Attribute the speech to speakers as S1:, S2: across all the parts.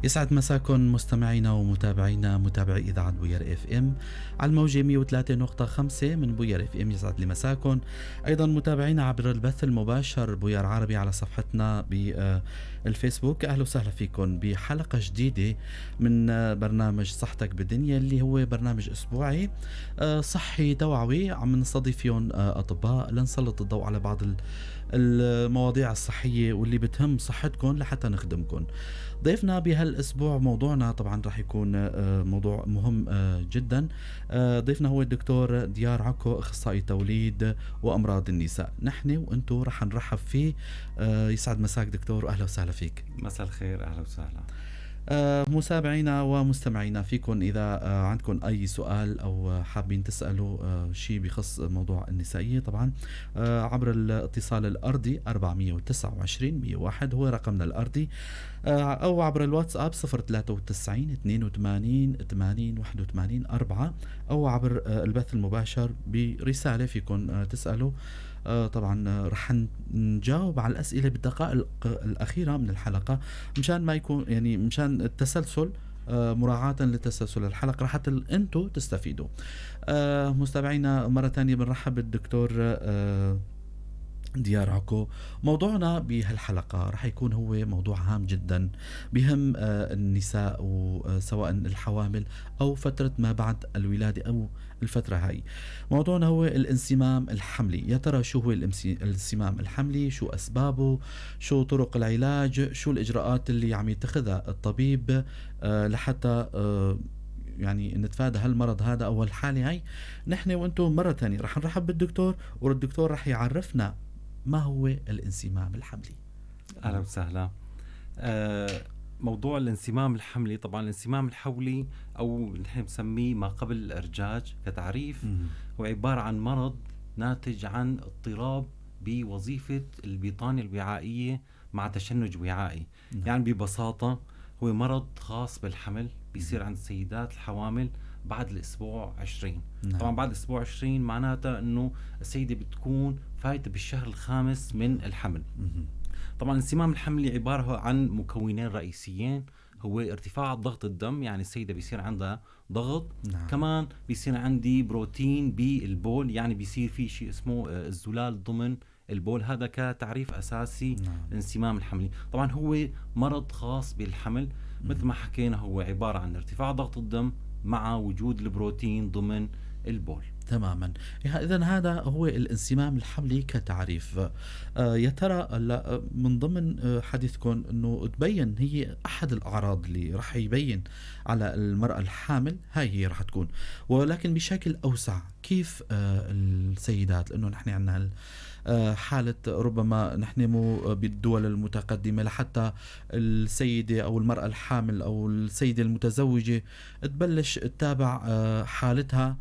S1: يسعد مساكم مستمعينا ومتابعينا، متابعي اذاعة بوير FM على الموجه 103.5 من بوير FM. يسعد لي مساكم ايضا متابعينا عبر البث المباشر بوير عربي على صفحتنا بالفيسبوك. اهلا وسهلا فيكم بحلقة جديدة من برنامج صحتك بالدنيا، اللي هو برنامج اسبوعي صحي توعوي، عم نستضيف فيهم اطباء لنسلط الضوء على بعض المواضيع الصحية واللي بتهم صحتكم لحتى نخدمكم. ضيفنا بهالاسبوع، موضوعنا طبعا رح يكون موضوع مهم جدا. ضيفنا هو الدكتور ديار عكو، اخصائي توليد وامراض النساء. نحن وانتم رح نرحب فيه. يسعد مساك دكتور واهلا وسهلا فيك.
S2: مساء الخير، اهلا وسهلا.
S1: متابعينا ومستمعينا، فيكم إذا عندكم أي سؤال أو حابين تسألوا شيء بخص موضوع النسائية، طبعا عبر الاتصال الأرضي 429 101 هو رقمنا الأرضي، أو عبر الواتساب 093 82 80 81 4، أو عبر البث المباشر برسالة فيكم تسألوا. طبعا رح نجاوب على الأسئلة بالدقائق الأخيرة من الحلقة، مشان ما يكون يعني مشان التسلسل، مراعاة لتسلسل الحلقة حتى انتم تستفيدوا. مستمعينا، مرة ثانية بنرحب بالدكتور ديار عكو. موضوعنا بهالحلقة رح يكون هو موضوع هام جدا بهم النساء، وسواء الحوامل أو فترة ما بعد الولادة أو الفترة هاي. موضوعنا هو الانسمام الحملي. يا ترى شو هو الانسمام الحملي؟ شو أسبابه؟ شو طرق العلاج؟ شو الإجراءات اللي عم يتخذها الطبيب لحتى يعني نتفادى هالمرض هذا أو الحالة هاي؟ نحن وانتم مرة ثانية رح نرحب بالدكتور، والدكتور رح يعرفنا ما هو الانسمام الحملي.
S2: اهلا وسهلا. موضوع الانسمام الحملي، طبعا الانسمام الحولي او نحن بنسميه ما قبل الارجاج كتعريف، هو عبارة عن مرض ناتج عن اضطراب بوظيفة البطانة الوعائيه مع تشنج وعائي. يعني ببساطة هو مرض خاص بالحمل، بيصير عند السيدات الحوامل بعد الاسبوع 20. طبعا بعد الاسبوع 20 معناتها انه السيدة بتكون فايته بالشهر الخامس من الحمل. طبعا الانسمام الحملي عبارة عن مكونين رئيسيين، هو ارتفاع ضغط الدم، يعني السيدة بيصير عندها ضغط. كمان بيصير عندي بروتين بالبول، يعني بيصير في شيء اسمه الزلال ضمن البول. هذا كتعريف اساسي. الانسمام الحملي طبعا هو مرض خاص بالحمل، مثل ما حكينا هو عبارة عن ارتفاع ضغط الدم مع وجود البروتين ضمن البول.
S1: تماما، اذا هذا هو الانسمام الحملي كتعريف. يا ترى من ضمن حديثكم انه تبين هي احد الاعراض اللي رح يبين على المراة الحامل، هاي هي رح تكون، ولكن بشكل اوسع كيف السيدات، لانه نحن عندنا حالة ربما نحن مو بالدول المتقدمة لحتى السيدة أو المرأة الحامل أو السيدة المتزوجة تبلش تتابع حالتها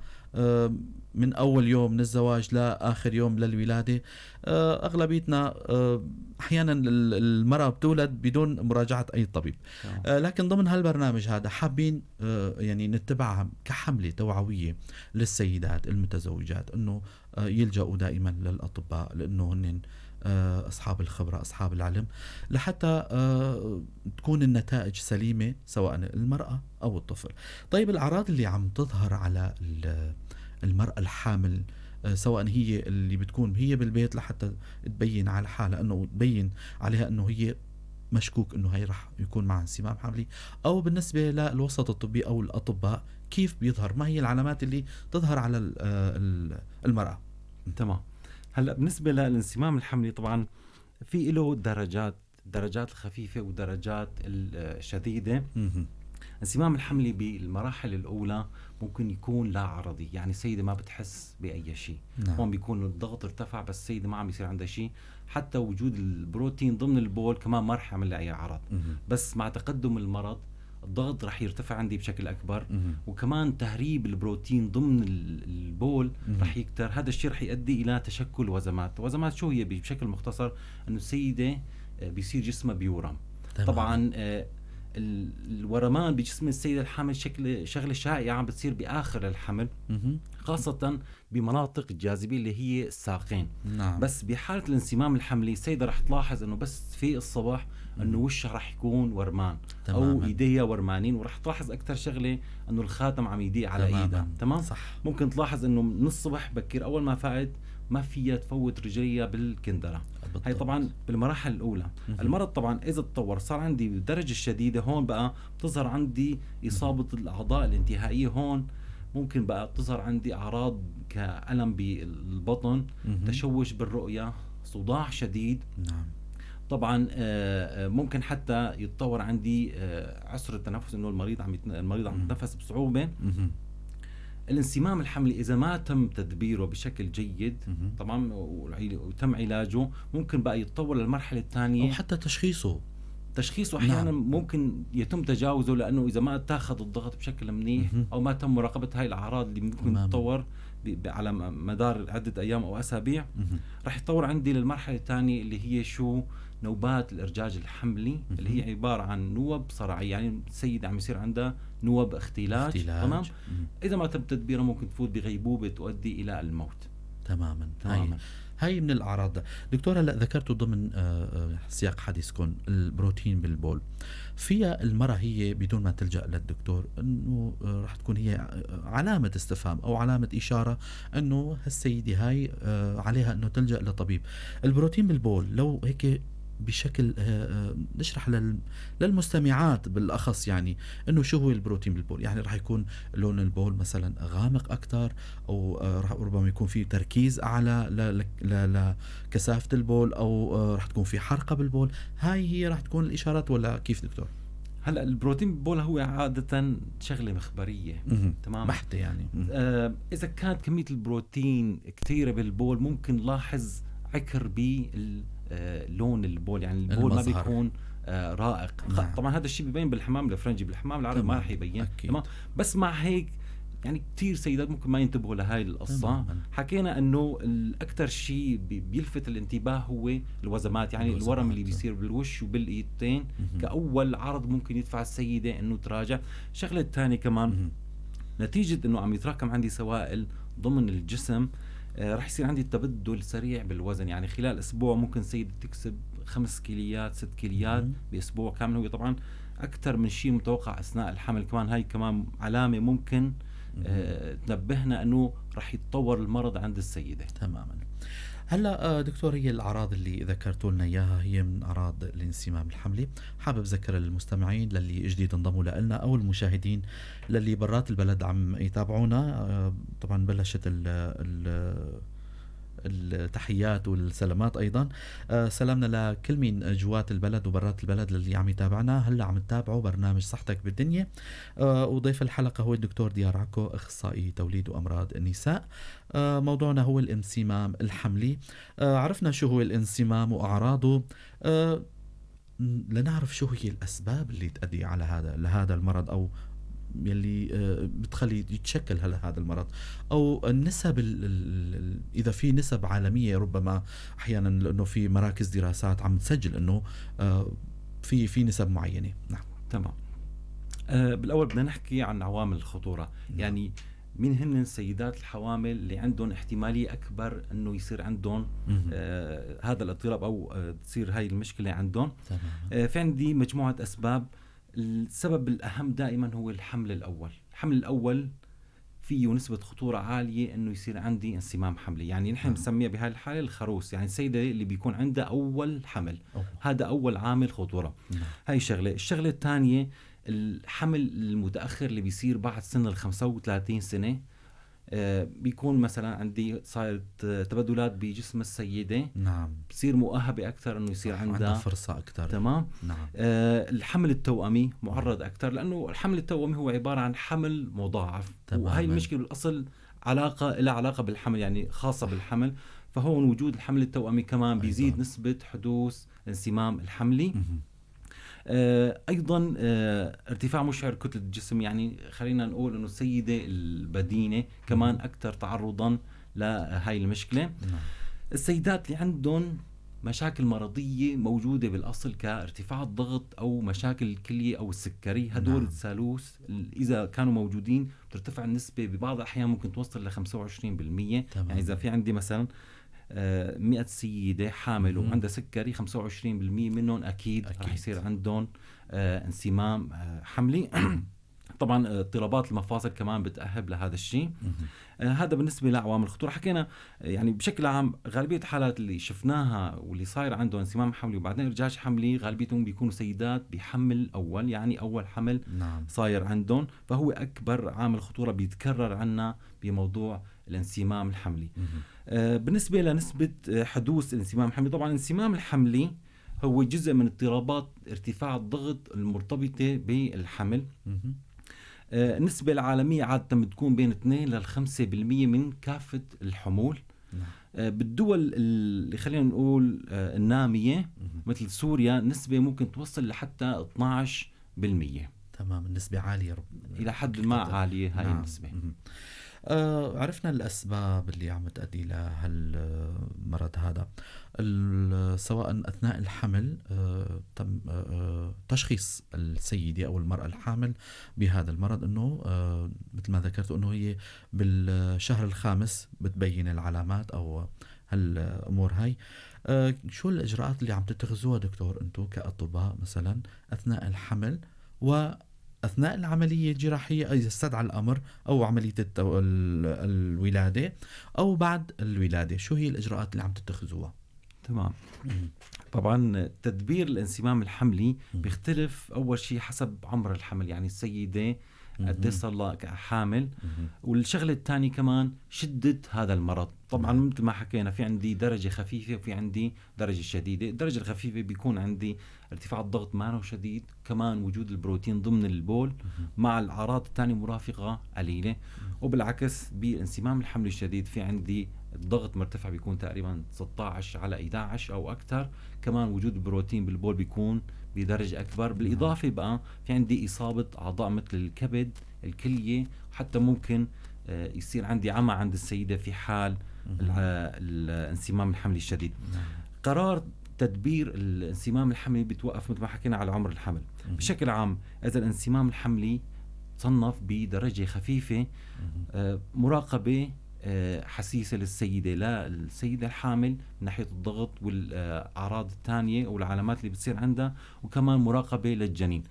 S1: من أول يوم من الزواج لآخر يوم للولادة. أغلبيتنا أحيانا المرأة بتولد بدون مراجعة أي طبيب. لكن ضمن هالبرنامج هذا حابين يعني نتبعها كحملة توعوية للسيدات المتزوجات أنه يلجأوا دائما للأطباء، لأنه هن أصحاب الخبرة، أصحاب العلم، لحتى تكون النتائج سليمة سواء المرأة أو الطفل. طيب، الأعراض اللي عم تظهر على المرأة الحامل، سواء هي اللي بتكون هي بالبيت لحتى تبين على حالها انه تبين عليها انه هي مشكوك انه هي رح يكون معها انسمام حملي، او بالنسبة للوسط الطبي او الاطباء، كيف بيظهر؟ ما هي العلامات اللي تظهر على المراة؟
S2: تمام. هلا بالنسبة للانسمام الحملي طبعا في له درجات، درجات الخفيفة ودرجات الشديده. الانسمام الحملي بالمراحل الاولى ممكن يكون لا عرضي، يعني السيدة ما بتحس باي شيء. هون بيكون الضغط ارتفع بس السيدة ما عم يصير عندها شيء، حتى وجود البروتين ضمن البول كمان ما رح يعمل لها اي اعراض. بس مع تقدم المرض الضغط رح يرتفع عندي بشكل اكبر، وكمان تهريب البروتين ضمن البول رح يكتر. هذا الشيء رح يؤدي الى تشكل وزمات. وزمات شو هي بشكل مختصر؟ انه السيدة بيصير جسمها بيورم. طبعا. الورمان بجسم السيدة الحامل شكل شغلة شائعة عم بتصير بآخر الحمل، خاصة بمناطق الجاذبية اللي هي الساقين.
S1: نعم.
S2: بس بحالة الانسمام الحملي السيدة رح تلاحظ انه بس في الصباح انه وشها رح يكون ورمان.
S1: تماما.
S2: او ايديها ورمانين، ورح تلاحظ اكثر شغله انه الخاتم عم يضيق على ايدها. تمام.
S1: صح.
S2: ممكن تلاحظ انه من الصبح بكير اول ما فقت ما فيها تفوت رجليها بالكندره.
S1: بالضبط.
S2: هي طبعا بالمراحل الاولى. المرض طبعا اذا تطور صار عندي بالدرجة الشديدة، هون بقى بتظهر عندي اصابه الاعضاء الانتهائيه، هون ممكن بقى تظهر عندي اعراض كألم بالبطن، تشوش بالرؤية، صداع شديد.
S1: نعم.
S2: طبعا ممكن حتى يتطور عندي عسر التنفس، انه المريض عم يتنفس بصعوبة. الانسمام الحملي اذا ما تم تدبيره بشكل جيد طبعا وتم علاجه، ممكن بقى يتطور للمرحلة الثانية
S1: او حتى تشخيصه.
S2: احيانا.
S1: نعم.
S2: ممكن يتم تجاوزه، لانه اذا ما اتاخذ الضغط بشكل منيح او ما تم مراقبة هاي الاعراض اللي ممكن تتطور على مدار عده ايام او اسابيع، رح يتطور عندي للمرحلة الثانية اللي هي شو؟ نوبات الارجاج الحملي، اللي هي عبارة عن نوب صرعيه، يعني السيدة عم يصير عندها نوب اختلاج. تمام. اذا ما تم تدبيرها ممكن تفوت بغيبوبه تؤدي الى الموت.
S1: تماما. تماما. هاي من الأعراض. دكتور، هلا ذكرتوا ضمن سياق حديثكم البروتين بالبول، فيها المرأة هي بدون ما تلجأ للدكتور أنه رح تكون هي علامة استفهام أو علامة إشارة أنه هالسيدة هاي عليها أنه تلجأ لطبيب. البروتين بالبول لو هيك بشكل نشرح للمستمعات بالأخص، يعني أنه شو هو البروتين بالبول؟ يعني رح يكون لون البول مثلا غامق أكثر، أو رح ربما يكون في تركيز أعلى لكثافة البول، أو رح تكون في حرقة بالبول. هاي هي رح تكون الإشارات ولا كيف دكتور؟
S2: هلا البروتين بالبول هو عادة شغلة مخبرية. تمام،
S1: بحتة يعني.
S2: إذا كانت كمية البروتين كثيرة بالبول ممكن نلاحظ عكر بال لون البول، يعني البول ما بيكون رائق.
S1: نعم.
S2: طبعا هذا الشيء بيبين بالحمام الافرنجي، بالحمام العربي ما راح يبين. تمام. بس مع هيك يعني كثير سيدات ممكن ما ينتبهوا لهاي القصة. حكينا انه الاكثر شيء بيلفت الانتباه هو الوزمات، يعني الورم اللي بيصير بالوش وبالايدتين كأول عرض ممكن يدفع السيدة انه تراجع. شغلة الثانية كمان نتيجة انه عم يتراكم عندي سوائل ضمن الجسم، رح يصير عندي تبدل سريع بالوزن، يعني خلال اسبوع ممكن سيدة تكسب 5 كيليات 6 كيليات باسبوع كامل. هو طبعا اكثر من شيء متوقع اثناء الحمل، كمان هاي كمان علامة ممكن تنبهنا انه رح يتطور المرض عند السيدة.
S1: تماما. هلا دكتور، هي الاعراض اللي ذكرتوا لنا اياها هي من اعراض الانسمام الحملي. حابب ذكر للمستمعين للي جديد انضموا لنا او المشاهدين للي برات البلد عم يتابعونا، طبعا بلشت التحيات والسلامات ايضا. سلامنا لكل من جوات البلد وبرات البلد للي عم يتابعنا. هلا عم تتابعوا برنامج صحتك بالدنيا، وضيف الحلقة هو الدكتور ديار عكو، اخصائي توليد وامراض النساء. موضوعنا هو الانسمام الحملي. عرفنا شو هو الانسمام واعراضه، لنعرف شو هي الاسباب اللي تؤدي على هذا لهذا المرض، او يلي بتخلي يتشكل هلا هذا المرض، او النسب اذا في نسب عالمية ربما احيانا، لانه في مراكز دراسات عم تسجل انه في نسب معينة. نعم.
S2: تمام. بالاول بدنا نحكي عن عوامل الخطورة.
S1: نعم.
S2: يعني مين هن السيدات الحوامل اللي عندهم احتمالية اكبر انه يصير عندهم هذا الاضطراب او تصير هاي المشكلة عندهم؟ في عندي مجموعة اسباب. السبب الأهم دائما هو الحمل الأول. الحمل الأول فيه نسبة خطورة عالية أنه يصير عندي انسمام حملي، يعني نحن بنسميها بهذه الحالة الخروس، يعني السيدة اللي بيكون عندها أول حمل. هذا أول عامل خطورة. هاي شغلة. الشغلة الثانية الحمل المتأخر اللي بيصير بعد سن 35 سنة، بيكون مثلا عندي صارت تبدلات بجسم السيدة.
S1: نعم.
S2: بصير مؤهبة أكثر إنه يصير عندها
S1: فرصة أكثر.
S2: تمام.
S1: نعم.
S2: الحمل التوأمي معرض أكثر، لأنه الحمل التوأمي هو عبارة عن حمل مضاعف.
S1: تمام.
S2: وهي المشكلة بالأصل لها علاقة بالحمل، يعني خاصة بالحمل، فهو وجود الحمل التوأمي كمان بيزيد
S1: أيضا
S2: نسبة حدوث الانسمام الحملي. ايضا ارتفاع مشعر كتلة الجسم، يعني خلينا نقول انه السيدة البدينه كمان اكثر تعرضا لهي المشكلة.
S1: نعم.
S2: السيدات اللي عندهم مشاكل مرضية موجودة بالأصل كارتفاع الضغط أو مشاكل الكلية أو السكري. هدول الثالوث إذا كانوا موجودين بترتفع النسبة ببعض الأحيان ممكن توصل ل 25%. يعني إذا في عندي مثلا 100 سيدة حامل وعندها سكري، 25% منهم أكيد رح يصير عندهم انسمام حملي. طبعا اضطرابات المفاصل كمان بتأهب لهذا الشيء. هذا بالنسبة لعوامل الخطورة. حكينا يعني بشكل عام غالبية الحالات اللي شفناها واللي صاير عندهم انسمام حملي وبعدين ارجاج حملي غالبيتهم بيكونوا سيدات بحمل أول، يعني أول حمل صاير عندهم، فهو أكبر عامل خطورة بيتكرر عنا بموضوع الانسمام الحملي. بالنسبة لنسبة حدوث الانسمام الحملي، طبعا الانسمام الحملي هو جزء من اضطرابات ارتفاع الضغط المرتبطة بالحمل. النسبة العالمية عادة بتكون بين 2 لل 5% من كافة الحمول. بالدول اللي خلينا نقول النامية مثل سوريا نسبة ممكن توصل لحتى 12%.
S1: تمام، النسبة عالية رب.
S2: إلى حد ما عالية هاي النسبة.
S1: عرفنا الأسباب اللي عم تؤدي لهالمرض هذا، سواء أثناء الحمل تم تشخيص السيدة أو المرأة الحامل بهذا المرض، أنه مثل ما ذكرت أنه هي بالشهر الخامس بتبين العلامات أو هالأمور هاي. شو الإجراءات اللي عم تتخذوها دكتور أنتو كأطباء مثلا أثناء الحمل و أثناء العملية الجراحية إذا استدعى الأمر أو عملية الولادة أو بعد الولادة، شو هي الإجراءات اللي عم تتخذوها؟
S2: تمام. طبعا تدبير الانسمام الحملي بيختلف أول شيء حسب عمر الحمل، يعني السيدة قد صار لها حامل، والشغلة الثانية كمان شدة هذا المرض. طبعا مثل ما حكينا في عندي درجة خفيفة وفي عندي درجة شديدة. الدرجة الخفيفة بيكون عندي ارتفاع الضغط ما هو شديد، كمان وجود البروتين ضمن البول مع الأعراض الثانية مرافقة قليلة. وبالعكس بالانسمام الحملي الشديد في عندي الضغط مرتفع بيكون تقريبا 16/11 أو أكثر، كمان وجود البروتين بالبول بيكون بدرجة أكبر. بالإضافة بقى في عندي إصابة أعضاء مثل الكبد، الكلية، حتى ممكن يصير عندي عمى عند السيدة في حال الانسمام الحملي الشديد. قرار تدبير الانسمام الحملي بيتوقف مثل ما حكينا على عمر الحمل. بشكل عام إذا الانسمام الحملي تصنف بدرجة خفيفة، مراقبة حسيسة للسيدة، لا السيدة الحامل من ناحية الضغط والأعراض الثانية والعلامات اللي بتصير عندها، وكمان مراقبة للجنين.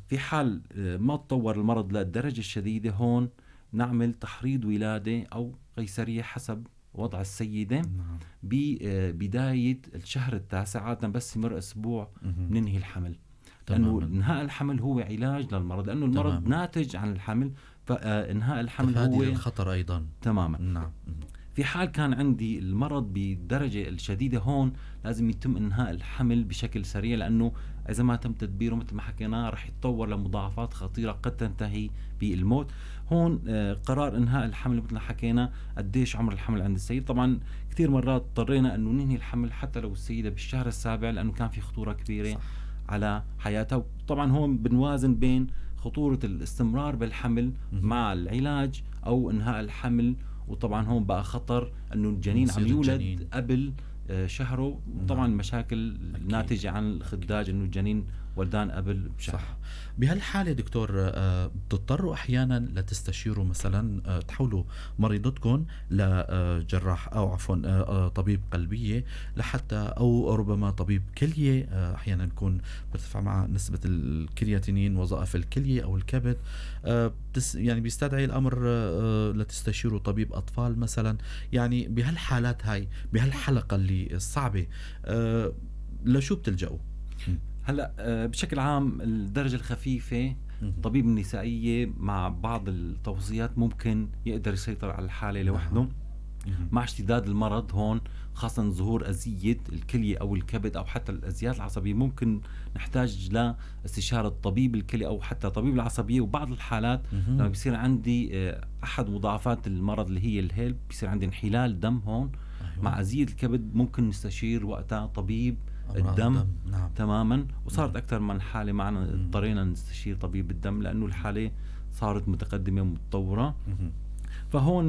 S2: في حال ما تطور المرض للدرجة الشديدة هون نعمل تحريض ولادة أو قيصرية حسب وضع السيدة. ببداية الشهر التاسع عادة بس يمر أسبوع ننهي الحمل، لأنه إنهاء الحمل هو علاج للمرض، لأنه المرض ناتج عن الحمل، فإنهاء الحمل هو
S1: الخطر أيضا.
S2: تماما. في حال كان عندي المرض بالدرجة الشديدة هون لازم يتم إنهاء الحمل بشكل سريع، لأنه إذا ما تم تدبيره مثل ما حكينا رح يتطور لمضاعفات خطيرة قد تنتهي بالموت. هون قرار إنهاء الحمل مثل ما حكينا قديش عمر الحمل عند السيد. طبعا كثير مرات اضطرينا أنه ننهي الحمل حتى لو السيدة بالشهر السابع، لأنه كان في خطورة كبيرة على حياتها. طبعا هون بنوازن بين خطورة الاستمرار بالحمل مع العلاج أو إنهاء الحمل، وطبعا هون بقى خطر أنه الجنين عم يولد قبل شهره، طبعا مشاكل ناتجة عن الخداج أنه الجنين ولدان قبل بشهر.
S1: صح. بهالحالة دكتور بتضطروا أحيانا لتستشيروا مثلا تحولوا مريضتكم لجراح أو عفوا طبيب قلبية لحتى، أو ربما طبيب كلية، أحيانا يكون بترتفع مع نسبة الكرياتينين وظائف الكلية أو الكبد، يعني بيستدعي الأمر لتستشيروا طبيب أطفال مثلا. يعني بهالحالات هاي بهالحلقة اللي الصعبة لشو بتلجأوا؟
S2: هلا بشكل عام الدرجة الخفيفة طبيب النسائية مع بعض التوصيات ممكن يقدر يسيطر على الحالة لوحده. مع اشتداد المرض هون خاصة ظهور أذية الكلية أو الكبد أو حتى الأذيات العصبية ممكن نحتاج لاستشارة طبيب الكلية أو حتى طبيب العصبية. وبعض الحالات لما بيصير عندي أحد مضاعفات المرض اللي هي الهيلب، بيصير عندي انحلال دم هون مع أذية الكبد، ممكن نستشير وقتها طبيب الدم. نعم. تماما. وصارت أكثر من حالة معنا اضطرينا نستشير طبيب الدم لأنه الحالة صارت متقدمة ومتطورة. فهون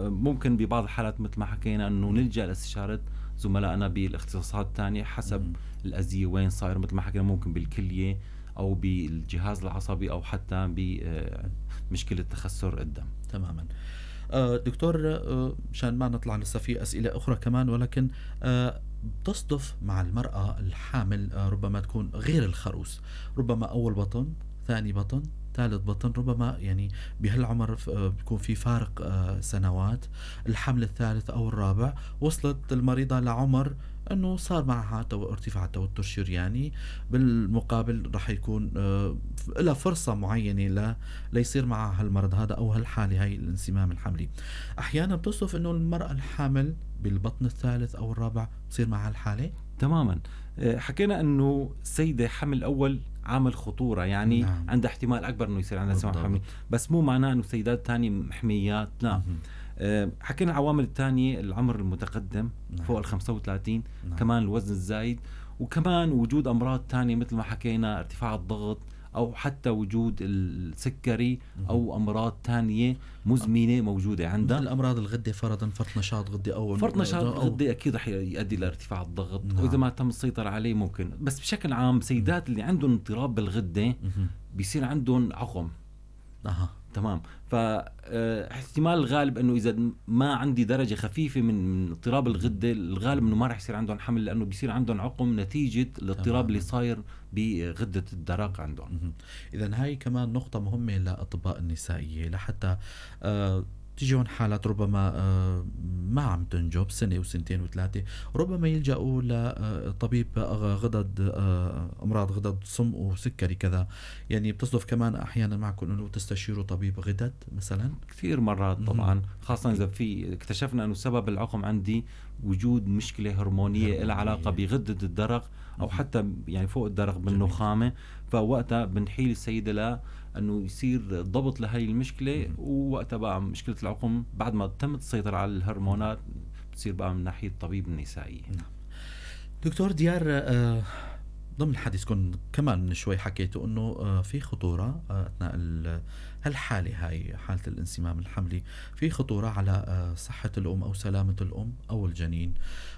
S2: ممكن ببعض الحالات مثل ما حكينا أنه نلجأ لاستشارة زملائنا بالاختصاصات الثانية حسب الاذية وين صاير، مثل ما حكينا ممكن بالكلية او بالجهاز العصبي او حتى بمشكلة تخثر الدم.
S1: تماما. دكتور، مشان ما نطلع لسه في اسئلة اخرى كمان، ولكن بتصدف مع المراة الحامل ربما تكون غير الخروس، ربما اول بطن، ثاني بطن، ثالث بطن، ربما يعني بهالعمر بيكون في فارق سنوات، الحمل الثالث او الرابع وصلت المريضة لعمر انه صار معها ارتفاع توتر شرياني، بالمقابل رح يكون لها فرصة معينة ليصير معها هالمرض هذا او هالحالة هاي الانسمام الحملي. احيانا بتصف انه المراة الحامل بالبطن الثالث او الرابع بصير معها الحالة؟
S2: تماما. حكينا انه السيدة حمل اول عامل خطورة، يعني نعم. عندها احتمال اكبر انه يصير عندها انسمام حملي، بس مو معناه انه سيدات ثانية محميات، لا. حكينا العوامل الثانية العمر المتقدم، نعم. فوق ال 35، نعم. كمان الوزن الزايد، وكمان وجود امراض ثانية مثل ما حكينا ارتفاع الضغط او حتى وجود السكري او امراض ثانية مزمنة موجودة عندها،
S1: مثل امراض الغدة فرضا، فرط نشاط غدي او
S2: فرط نشاط الغدة اكيد رح يؤدي لارتفاع الضغط، نعم. واذا ما تم السيطرة عليه ممكن. بس بشكل عام سيدات اللي عندهم اضطراب بالغده بيصير عندهم عقم. تمام. فاحتمال الغالب انه اذا ما عندي درجه خفيفة من اضطراب الغدة، الغالب انه ما راح يصير عندهم حمل، لانه بيصير عندهم عقم نتيجة الاضطراب اللي صاير بغده الدرق عندهم.
S1: اذا هاي كمان نقطة مهمة للاطباء النسائية، لحتى تيجون حالات ربما ما عم تنجب سنة وسنتين وثلاثة، ربما يلجأوا لطبيب غدد، أمراض غدد صم وسكري كذا، يعني بتصدف كمان أحيانا معكم أنه تستشيروا طبيب غدد مثلا؟
S2: كثير مرات طبعا، خاصة إذا في اكتشفنا أنه سبب العقم عندي وجود مشكلة هرمونية لها علاقة بغدة الدرق أو حتى يعني فوق الدرق بالنخامة، فوقتها بنحيل السيدة ل انه يصير ضبط لهي المشكلة، ووقتها بقى مشكلة العقم بعد ما تم السيطرة على الهرمونات بتصير بقى من ناحية الطبيب النسائية.
S1: نعم. دكتور ديار، ضمن حديثكم كمان من شوي حكيتوا انه في خطورة اثناء هالحالة هاي، حاله الانسمام الحملي، في خطورة على صحة الام او سلامه الام او الجنين.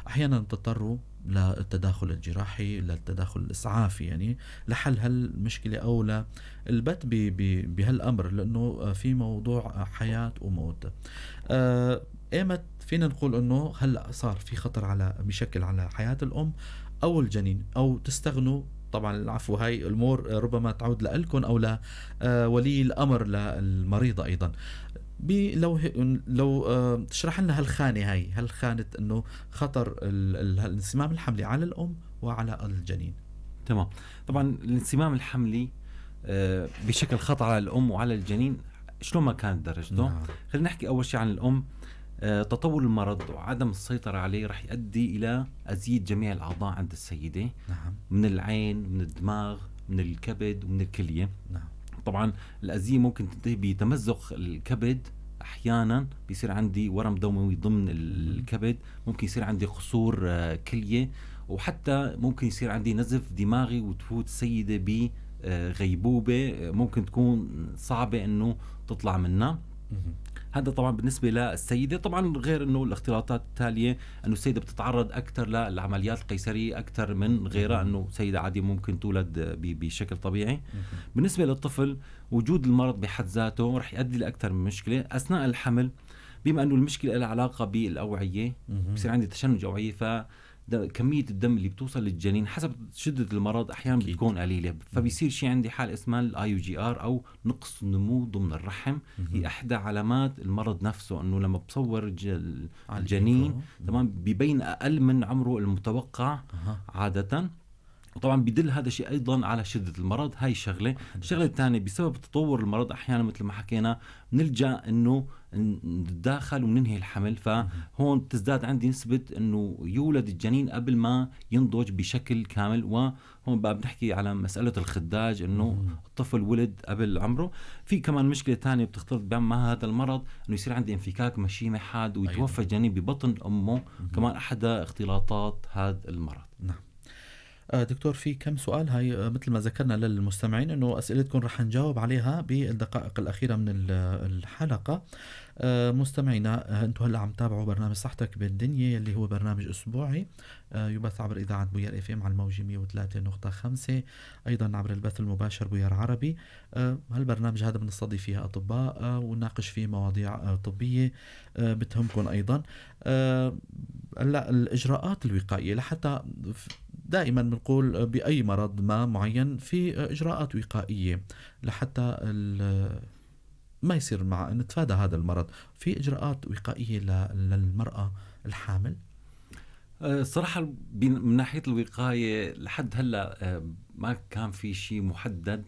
S1: احيانا تضطروا للتداخل الجراحي، للتداخل الاسعافي، يعني لحل هالمشكلة او للبت بهالامر، لانه في موضوع حياة وموت. ايمت فينا نقول انه هلا صار في خطر على بشكل على حياة الام او الجنين، او تستغنوا؟ طبعا العفو، هاي الامور ربما تعود لكم او لولي الامر للمريضه ايضا. لو تشرح لنا هالخانه هاي، هالخانه انه خطر الانسمام الحملي على الام وعلى الجنين.
S2: تمام. طبعا الانسمام الحملي بشكل خطر على الام وعلى الجنين شلون ما كانت درجته. نعم. خلينا نحكي اول شيء عن الام. تطور المرض وعدم السيطرة عليه رح يؤدي إلى أزيد جميع الأعضاء عند السيدة. نعم. من العين، من الدماغ، من الكبد، ومن الكلية. نعم. طبعا الأزية ممكن تنتهي بتمزق الكبد، أحيانا بيصير عندي ورم دموي ضمن الكبد، ممكن يصير عندي قصور كلية، وحتى ممكن يصير عندي نزف دماغي وتفوت السيدة بغيبوبة ممكن تكون صعبة أنه تطلع منها. هذا طبعا بالنسبة للسيدة. طبعا غير انه الاختلاطات التالية انه السيدة بتتعرض اكثر للعمليات القيصريه اكثر من غيرها، انه سيده عادية ممكن تولد بشكل طبيعي. بالنسبة للطفل وجود المرض بحد ذاته رح يؤدي لاكثر من مشكلة اثناء الحمل، بما انه المشكلة لها علاقة بالاوعيه، بصير عندي تشنج اوعيه، ف كمية الدم اللي بتوصل للجنين حسب شدة المرض أحيانا بتكون قليلة، فبيصير شيء عندي حالة اسمها ال IUGR أو نقص النمو ضمن الرحم. هي إحدى علامات المرض نفسه، إنه لما بصور الجنين تمام ببين أقل من عمره المتوقع عادة، وطبعا بيدل هذا الشيء ايضا على شده المرض. هاي شغله. الشغلة الثانية بسبب تطور المرض احيانا مثل ما حكينا بنلجا انه نتداخل وننهي الحمل، فهون بتزداد عندي نسبه انه يولد الجنين قبل ما ينضج بشكل كامل، وهون بقى بنحكي على مسالة الخداج انه الطفل ولد قبل عمره. في كمان مشكلة ثانية بتختلط مع هذا المرض انه يصير عندي انفكاك مشيمه حاد ويتوفى الجنين ببطن امه، كمان احدى اختلاطات هذا المرض.
S1: نعم. دكتور، في كم سؤال هاي، مثل ما ذكرنا للمستمعين انه اسئلتكم رح نجاوب عليها بالدقائق الاخيرة من الحلقة. مستمعينا، انتم هلا عم تابعوا برنامج صحتك بالدنيا اللي هو برنامج اسبوعي يبث عبر اذاعة بوير FM على الموجه 103.5، ايضا عبر البث المباشر بوير عربي. هالبرنامج هذا بنستضيف فيه اطباء ونناقش فيه مواضيع طبية بتهمكم ايضا. هلا الاجراءات الوقائية، لحتى دائما بنقول باي مرض ما معين في اجراءات وقائيه لحتى ما يصير مع نتفادى هذا المرض، في اجراءات وقائيه للمراة الحامل؟
S2: الصراحة من ناحية الوقاية لحد هلا ما كان في شيء محدد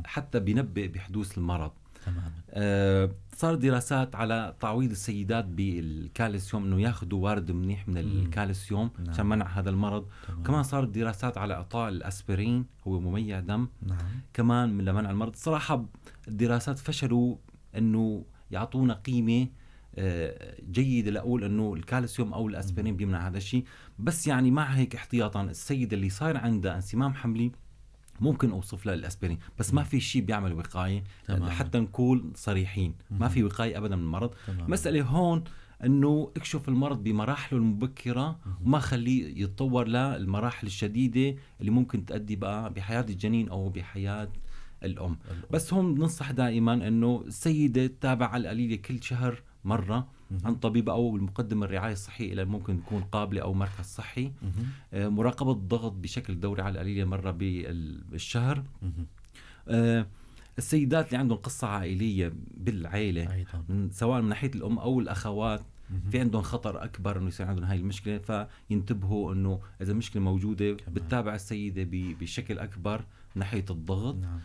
S2: حتى بينبئ بحدوث المرض.
S1: تماما.
S2: صار دراسات على تعويض السيدات بالكالسيوم، انه ياخذوا وارد منيح من الكالسيوم عشان منع هذا المرض. تمام. كمان صارت دراسات على اعطاء الاسبرين، هو مميع دم.
S1: نعم.
S2: كمان من لمنع المرض. صراحة الدراسات فشلوا انه يعطونا قيمة جيدة لاقول انه الكالسيوم او الاسبرين بيمنع هذا الشيء، بس يعني مع هيك احتياطا السيدة اللي صاير عندها انسمام حملي ممكن اوصف لها الاسبرين، بس ما في شيء بيعمل وقاية.
S1: تمام.
S2: حتى نكون صريحين، ما في وقاية ابدا من المرض.
S1: تمام.
S2: مسالة هون انه اكشف المرض بمراحله المبكرة وما خليه يتطور للمراحل الشديدة اللي ممكن تؤدي بقى بحياة الجنين او بحياة الام. بس هون بننصح دائما انه السيدة تتابع على القليلة كل شهر مرة عند طبيب او المقدم الرعاية الصحية اللي ممكن تكون قابله او مركز صحي. مراقبة الضغط بشكل دوري على القليلة مرة بالشهر. السيدات اللي عندهم قصة عائلية بالعائلة
S1: أيضا،
S2: سواء من ناحية الام او الاخوات، في عندهم خطر اكبر انه يصير عندهم هاي المشكلة، فينتبهوا انه اذا مشكلة موجودة بتتابع السيدة بشكل اكبر من ناحية الضغط.
S1: نعم.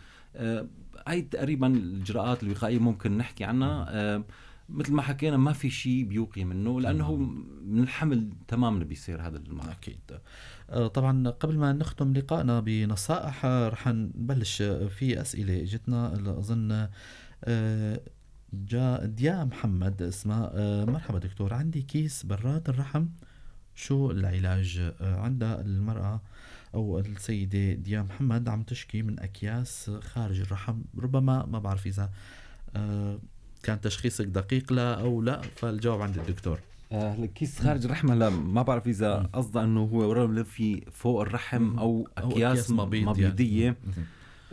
S2: هاي تقريبا الاجراءات الوقائية ممكن نحكي عنها. مثل ما حكينا ما في شيء بيوقي منه، لأنه من الحمل تماما بيصير هذا المرض.
S1: أكيد. طبعا قبل ما نختم لقائنا بنصائح رح نبلش في أسئلة جتنا، أظن جاء ديا محمد اسمها. مرحبا دكتور، عندي كيس برات الرحم، شو العلاج؟ عندها المرأة أو السيدة ديا محمد عم تشكي من أكياس خارج الرحم، ربما ما بعرف إذا كان تشخيصك دقيق لا أو لا، فالجواب عند الدكتور.
S2: الكيس خارج الرحم هلا ما بعرف إذا قصده أنه هو ورم ليفي فوق الرحم أو أكياس مبيضية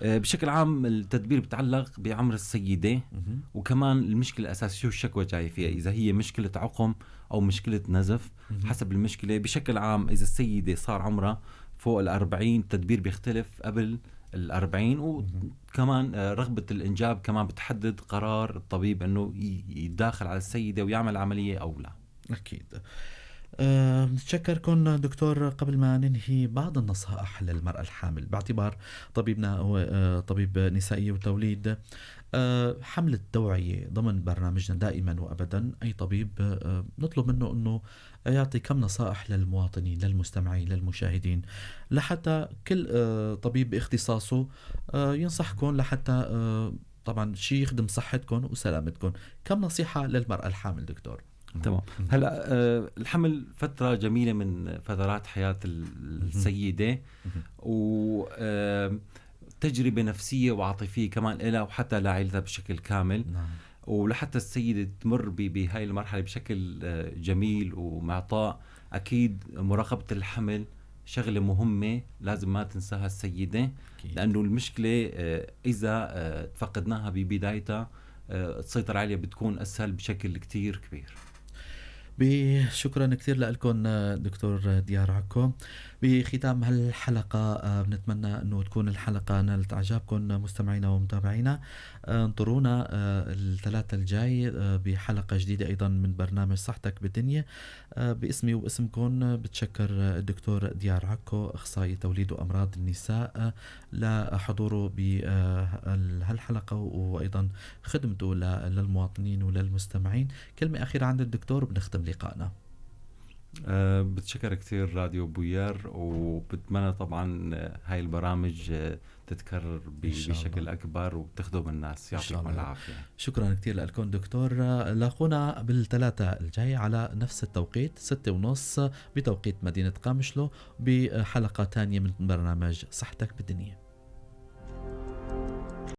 S1: يعني.
S2: بشكل عام التدبير بتعلق بعمر السيدة، وكمان المشكلة الأساسية شو الشكوى جاي فيها، إذا هي مشكلة عقم أو مشكلة نزف. حسب المشكلة. بشكل عام إذا السيدة صار عمرها فوق 40 التدبير بيختلف قبل 40، وكمان رغبة الإنجاب كمان بتحدد قرار الطبيب أنه يتداخل على السيدة ويعمل عملية أو لا.
S1: أكيد. نتشكركم دكتور. قبل ما ننهي بعض النصائح للمرأة الحامل، باعتبار طبيبنا هو طبيب نسائي وتوليد، حملة توعية ضمن برنامجنا دائما وأبدا، أي طبيب نطلب منه أنه يعطي كم نصائح للمواطنين، للمستمعين، للمشاهدين، لحتى كل طبيب باختصاصه ينصحكم لحتى طبعا شيء يخدم صحتكم وسلامتكم. كم نصيحة للمرأة الحامل دكتور؟
S2: تمام. هلا الحمل فترة جميلة من فترات حياة السيدة، وتجربة نفسية وعاطفية كمان إلها وحتى لعائلتها بشكل كامل.
S1: نعم.
S2: ولحتى السيدة تمر بهاي المرحلة بشكل جميل ومعطاء، أكيد مراقبة الحمل شغلة مهمة لازم ما تنساها السيدة.
S1: أكيد.
S2: لأنه المشكلة إذا تفقدناها ببدايتها تسيطر عليها بتكون أسهل بشكل كتير كبير.
S1: شكرا كثير لكم دكتور ديار عكو. بختام هالحلقة بنتمنى أنه تكون الحلقة نالت إعجابكم مستمعينا ومتابعينا. انطرونا الثلاثة الجاي بحلقة جديدة أيضا من برنامج صحتك بالدنيا. باسمي وباسمكم بتشكر الدكتور ديار عكو، أخصائي توليد وأمراض النساء، لحضوره بهالحلقة وأيضا خدمته للمواطنين وللمستمعين. كلمة أخيرة عند الدكتور وبنختم لقائنا.
S2: بتشكر كثير راديو بوير، وبتمنى طبعا هاي البرامج تتكرر بشكل أكبر وتخدم الناس. يعطيكم العافية.
S1: شكرا كثير لكم دكتور. لاقونا بالثلاثاء الجاي على نفس التوقيت 6:30 بتوقيت مدينة قامشلو بحلقة تانية من برنامج صحتك بالدنيا.